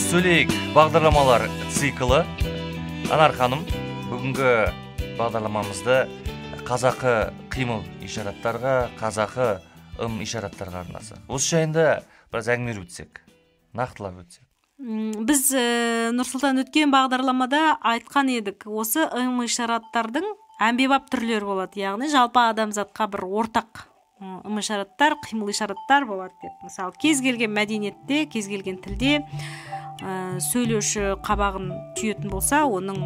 Сөйлейік» бағдарламалар циклы. Анар ханым, бүгінгі бағдарламамызды қазақы қимыл ишараттарға, қазақы ым ишараттарға арнасақ. Осы жайында біраз әңгіме өтсек, нақтылап өтсек. Біз Нұрсұлтан, өткен бағдарламада айтқан едік, осы ым ишараттардың әмбебап түрлері болады, яғни жалпы адамзатқа бір ортақ ым ишараттар, қимыл ишараттар болады деп. Мысалы, кез келген мәдениетте, кез келген тілде сөйлеуші қабағын түйетін болса, оның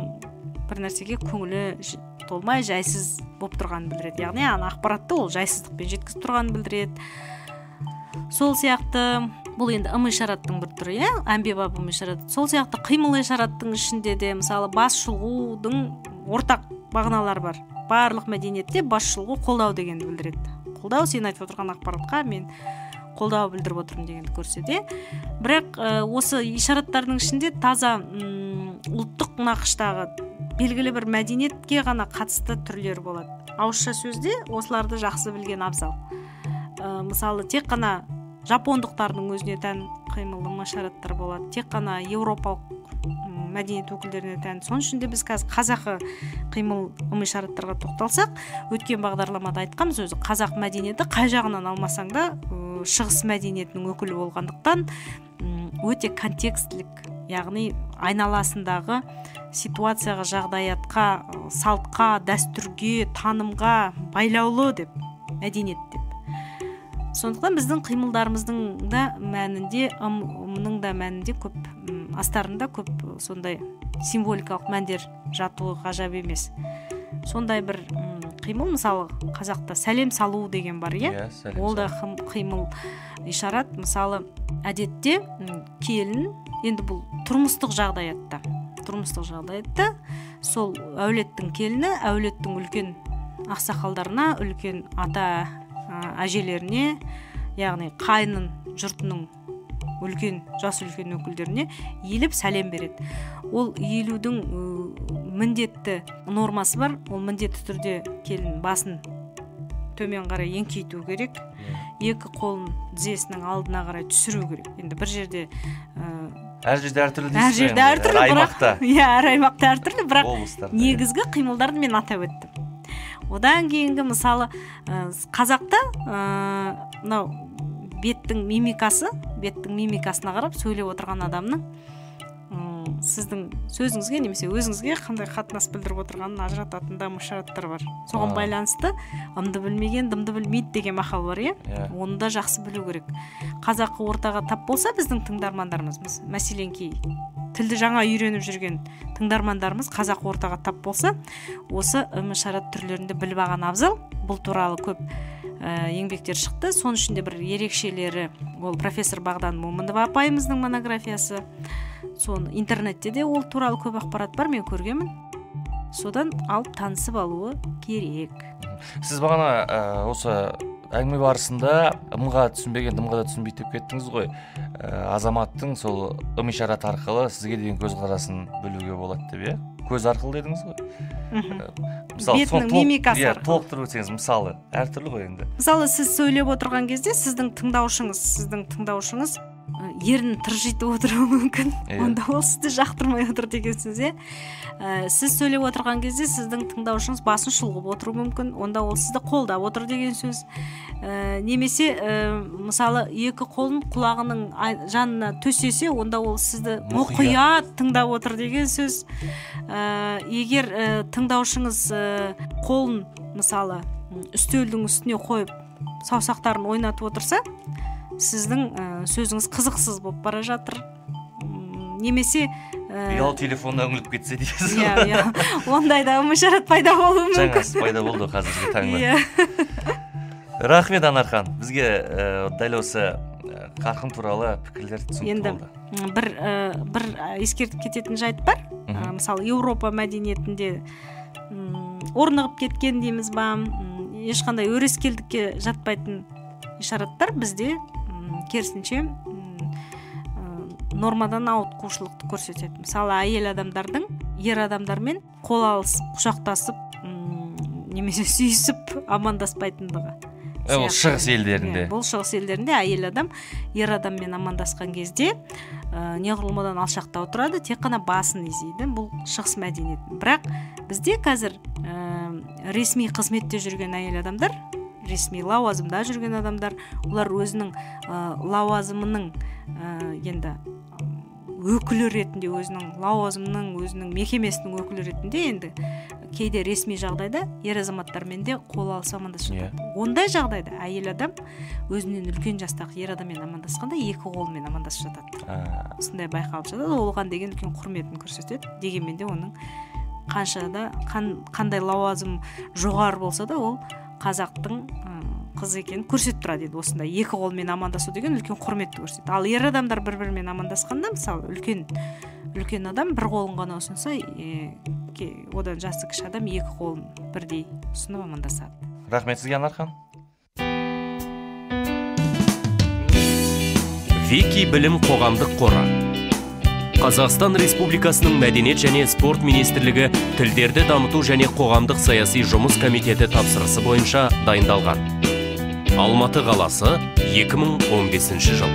бір нәрсеге көңілі толмай, жайсыз болып тұрғанын білдіреді. Яғни ана ақпаратты ол жайсыздықпен жеткізіп тұрғанын білдіреді. Сол сияқты бұл енді ым ишараттың бір түрі, иә, әмбебап ым ишарат. Сол сияқты қимыл ишараттың ішінде де, мысалы, бас шұлғудың ортақ мағыналары бар. Барлық мәдениетте бас шұлғу қолдау дегенді білдіреді. Қолдау, сен айтып отырған ақпаратқа мен қолдау білдіріп отырмын дегенді көрсетеді. Бірақ осы ишараттардың ішінде таза ұлттық нақыштағы белгілі бір мәдениетке ғана қатысты түрлері болады. Ауызша сөзде осыларды жақсы білген абзал. Мысалы, тек қана жапондықтардың өзіне тән қимыл ишараттар болады, тек қана еуропалық мәдениет өкілдеріне тән. Соның үшін де біз қазір қазақы қимыл ым ишараттарға тоқталсақ, өткен бағдарламада айтқанбыз, өзі қазақ мәдениеті қай жағынан алмасаң да шығыс мәдениетінің өкілі болғандықтан өте контекстілік, яғни айналасындағы ситуацияға, жағдаятқа, салтқа, дәстүрге, танымға байлаулы деп, мәдениет деп. Сондықтан біздің қимылдарымыздың да мәнінде, ымның да мәнінде көп, астарында көп сондай символикалық мәндер жатуы ғажап емес. Сондай бір қимыл, мысалы, қазақта сәлем салу деген бар, иә? Ол да қимыл ишарат. Мысалы, әдетте келін, енді бұл тұрмыстық жағдаятта, сол әулеттің келіні, әулеттің үлкен ақсақалдарына, үлкен ата әжелеріне, яғни қайнын жұртының үлкен, жас үлкен өкілдеріне иіліп сәлем береді. Ол иілудің міндетті нормасы бар. Ол міндетті түрде келін басын төмен қарай еңкейту керек, екі қолын тізесінің алдына қарай түсіру керек. Енді бір жерде әр жерде әртүрлі, әр жерде әртүрлі, бірақ иә, әр аймақта әртүрлі, бірақ негізгі қимылдарды мен атап өттім. Одан кейінгі, мысалы, қазақта мынау беттің мимикасына қарап сөйлеп отырған адамның сіздің сөзіңізге немесе өзіңізге қандай қатынас білдіріп отырғанын ажырататын да ишараттар бар. Соған байланысты ымды білмеген дымды білмейді деген мақал бар, иә? Оны да жақсы білу керек. Қазақы ортаға тап болса біздің тыңдармандарымыз, мәселен, тілді жаңа үйреніп жүрген тыңдармандарымыз қазақы ортаға тап болса, осы ым ишарат түрлерін де біліп алған абзал. Бұл туралы көп еңбектер шықты. Соның ішінде бір ерекшелері ол профессор Бағдан Момынова апайымыздың монографиясы. Соны интернетте де ол туралы көп ақпарат бар, мен көргенмін. Содан алып танысып алуы керек. Сіз бағана осы әңгіме барысында ымға түсінбеген дымға да түсінбейді деп кеттіңіз ғой. Азаматтың сол ым ишарат арқылы сізге деген көзқарасын білуге болады деп, иә? Көз арқылы дедіңіз ғой. Мысалы, бетінің мимикасы арқылы. Толықтырып өтсеңіз, мысалы, әртүрлі ғой енді. Мысалы, сіз сөйлеп отырған кезде сіздің тыңдаушыңыз ерін тыржитып отыруы мүмкін. Онда ол сізді жақтырмай отыр деген сөз, иә? Сіз сөйлеп отырған кезде сіздің тыңдаушыңыз басын шұлғып отыруы мүмкін. Онда ол сізді қолдап отыр деген сөз. Немесе мысалы, екі қолын құлағының жанына төсесе, онда ол сізді мұқият тыңдап отыр деген сөз. Егер тыңдаушыңыз қолын, мысалы, үстелдің үстіне қойып саусақтарын ойнатып отырса, сіздің сөзіңіз қызықсыз болып бара жатыр. Немесе ұялы телефонда үңіліп кетсе дейсіз. Иә, ондай да ым ишарат пайда болуы мүмкін. Жаңасы пайда болды қазіргі таңда. Рахмет, Анархан. Бізге дәл осы қарқын туралы пікірлер түсінікті болды. Енді бір ескертіп кететін жайт бар. Мысалы, Еуропа мәдениетінде орнығып кеткен дейміз ба, ешқандай өрескелдікке жатпайтын ишараттар бізде керісінше нормадан ауытқушылықты көрсетеді. Мысалы, әйел адамдардың ер адамдармен қол алысып, құшақтасып, немесе сүйісіп амандаспайтындығы. Ол шығыс елдерінде. Бұл шығыс елдерінде әйел адам ер адаммен амандасқан кезде неғұрлым одан алшақтау тұрады, тек қана басын изейді. Бұл шығыс мәдениеті. Бірақ бізде қазір ресми қызметте жүрген әйел адамдар, ресми лауазымда жүрген адамдар, олар өзінің лауазымының енді өкілі ретінде, өзінің лауазымының, өзінің мекемесінің өкілі ретінде енді кейде ресми жағдайда ер азаматтармен де қол алысып амандасып жатады. Ондай жағдайда әйел адам өзінен үлкен жастағы ер адаммен амандасқанда екі қолымен амандасып жатады. Осындай байқалып жатады. Ол оған деген үлкен құрметін көрсетеді. Дегенмен де оның қаншада қандай лауазым жоғары болса да, ол қазақтың қызы екенін көрсетіп тұрады. Енді осындай екі қолмен амандасу деген үлкен құрметті көрсетеді. Ал ер адамдар бір-бірімен амандасқанда, мысалы, үлкен адам бір қолын ғана ұсынса, одан жасы кіші адам екі қолын бірдей ұсынып амандасады. Рахмет сізге, Анар ханым. Вики білім қоғамдық қоры. Қазақстан Республикасының Мәдениет және спорт министрлігі Тілдерді дамыту және қоғамдық саяси жұмыс комитеті тапсырысы бойынша дайындалған. Алматы қаласы, 2015 жыл.